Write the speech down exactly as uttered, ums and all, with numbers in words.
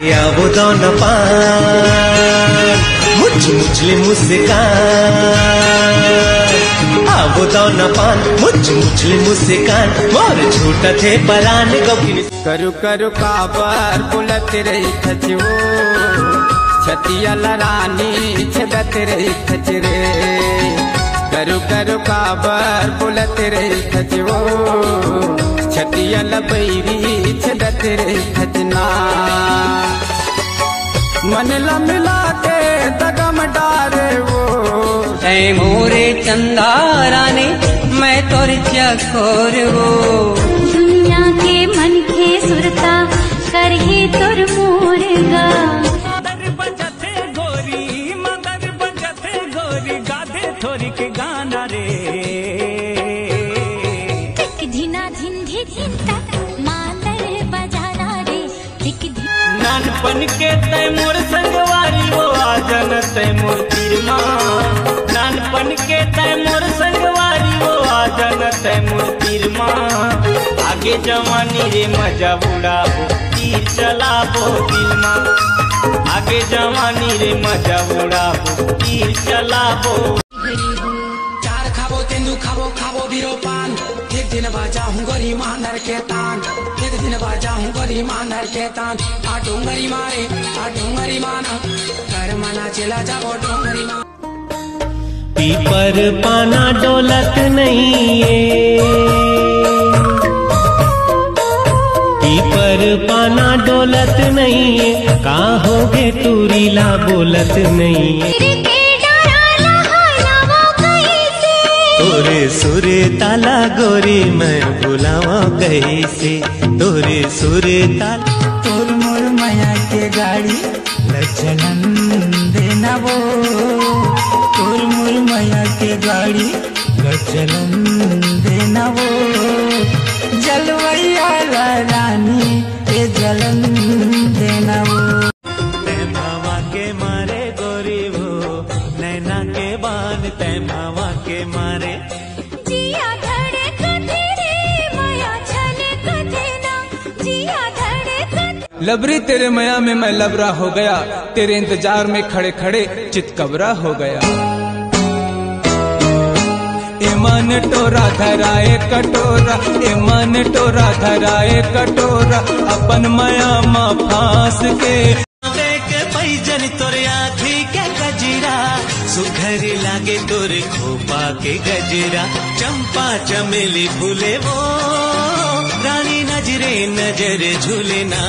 आवो दौना पान, मुछ मुछ ले मुस्कान। आवो दौना पान, मुछ मुछ ले मुस्कान। मोर छूटत हे परान गौकिन। करू करू काबर बोलत रहिथस वो, छतिया ल रानी छेदत रहिथस रे। करू करू काबर बोलत रहिथस वो, छतिया ल बैरी छेदत रहिथस ना। मन ल मिला के दगा म डारे वो। तैं मोरे चंदा रानी, मैं तोर चकोर वो। दुनिया के मनखे सुरता करही तोर मोर गा। मदर बजथे गोरी, मदर बजथे गोरी, गादे थोरिक गाना रे। धिना धिन धी धिन तक मांदर बजाना रे। धिक धिन। नानपन के तैं मोर संगवारी वो, आ जाना तैं मोर तीर मा। नानपन के तैं मोर संगवारी वो, आ जाना तैं मोर तीर मा। आगे जवानी रे मजा उड़ाबो, तीर चलाबो दिल मा। आगे जवानी रे मजा उड़ाबो, तीर चलाबो। चार खाबो, तेंदू खाबो, खाबो बीरो पान। एक दिन बाजा हूँ गोरी मांदर के तान, एक दिन बाजा हूँ गोरी मांदर के तान। आ डोंगरी मारे, आ डोंगरी माना, कर मना चला जाबो डोंगरी मा। पीपर पाना डोलत नइये, पीपर पाना डोलत नइये, का होगे टूरी ला बोलत नइये। तोरे सुरता ला गोरी मैं भुलावा कइसे, तोरे सुरता ला। तोर मोर मया के गाड़ी ल चलन देना वो, तोर मोर मया के गाड़ी ल चलन देना वो, जलवैया ला रानी ए जलन देना वो। तैं भावा के मारे गोरी वो, नैना के बान तैं भावा के मारे। जिया धड़कथे रे, मया छलकथे ना, जिया धड़कथे। लबरी तेरे मया में मैं लबरा हो गया, तेरे इंतजार में खड़े खड़े चितकबरा हो गया। ए मन टोरा धराए कटोरा, ए मन टोरा धराए कटोरा, अपन मया मा फांस के। देख पैजन तोर आँखी के गजरा, सुघर लागे तोर खोपा के गजरा, चंपा चमेली फूले वो, रानी नजरे नजर झूले ना।